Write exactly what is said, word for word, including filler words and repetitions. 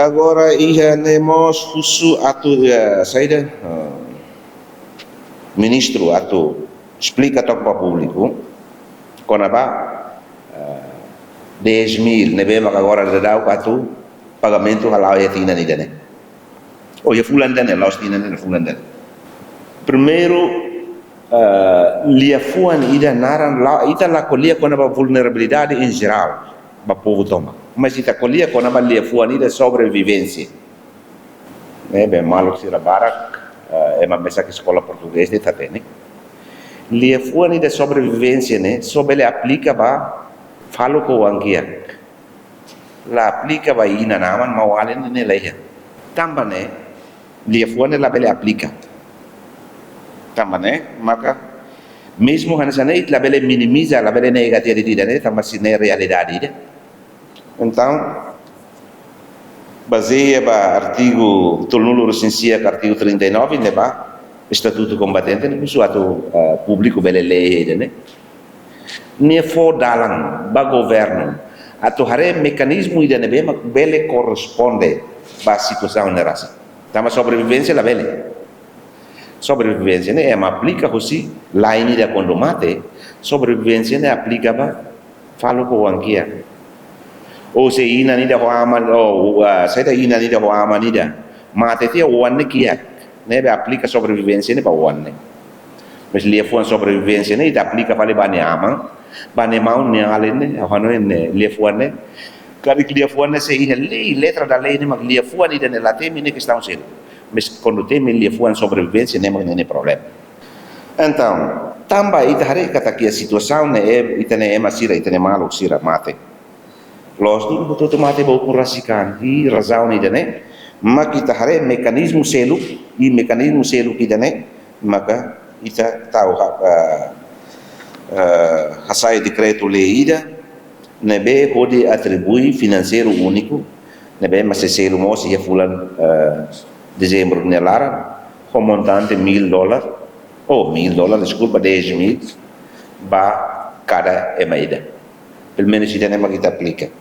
Agora iha ne'e mós husu atu, eh, saida, eh, ministru atu esplika took ba públiku kona-ba, eh, dez mil ne'ebé maka agora daudaun atu pagamentu hala'o iha tinan ida-ne'e. Ou iha fulan ida-ne'e, la'ós tinan ida-ne'e, fulan ida-ne'e. Primeiru, eh, liafuan ida naran la, ita la ko'alia kona-ba vulnerabilidade em geral ba povu tomak. Mas ita ko'alia kona-ba liafuan ida sobrevivénsia. Ne'ebé maluk sira barak, eh, ema mesak eskola portugés ne'e hatene. Liafuan ida sobrevivénsia ne'e só bele aplika ba faluk ho oan-kiak. La aplika ba inan-aman, maun-alin ne'e la iha. Tanba ne'e, liafuan ne'e la bele aplika. Tanba ne'e, maka, mezmu hanesan ne'e, la bele minimiza, la bele nega tiha de'it ida-ne'e, tanba se ne'e realidade ida. Entaun, bazeia ba artigu tolunulu-resin-sia ka artigu trinta e nove ne'ebá, Estatutu Kombatente ne'e, husu atu, eh, públiku bele lee ida-ne'e. Nia fó dalan ba governu atu haree mekanizmu ida ne'ebé mak bele korresponde ba situasaun ne'e rasik. Tanba sobrevivénsia la bele. Sobrevivénsia ne'e ema aplika husi la'en ida kuandu mate, sobrevivénsia ne'e aplika ba faluk ho oan-kiak. Ou se inan ida ho aman, ou, ah, saida, inan ida ho aman ida mate tiha, oan ne'e kiak. Ne'ebé aplika sobrevivénsia ne'e ba oan ne'e. Mas liafuan sobrevivénsia ne'e ita aplika fali ba nia aman, ba nia maun, nia alin ne'e, hanoin ne'e, liafuan ne'e. Karik liafuan ne'e sei iha lei, letra da lei ne'e mak liafuan ida-ne'e la temi ne'e kestaun seluk. Mas kuandu temi liafuan sobrevivénsia ne'e mak ne'e nia problema. Entaun, tanba ita haree katak iha situasaun ne'e, ita-nia ema sira, ita-nia maluk sira mate. Loos duni butuh tu mate ba ukun rasik an. I razaun ida-ne'e mak ita haree mekanizmu seluk, i mekanizmu seluk ida-ne'e maka ita tau ha-, eh, eh, hasai dekretu-lei ida ne'ebé hodi atribui finanseiru úniku, ne'ebé mak sei selu mós iha fulan, eh, dezembru nia laran, ho montante mil dólar, oh, mil dólar, deskulpa, dez mil, ba kada ema ida. Pelumenus ida-ne'e mak ita aplika.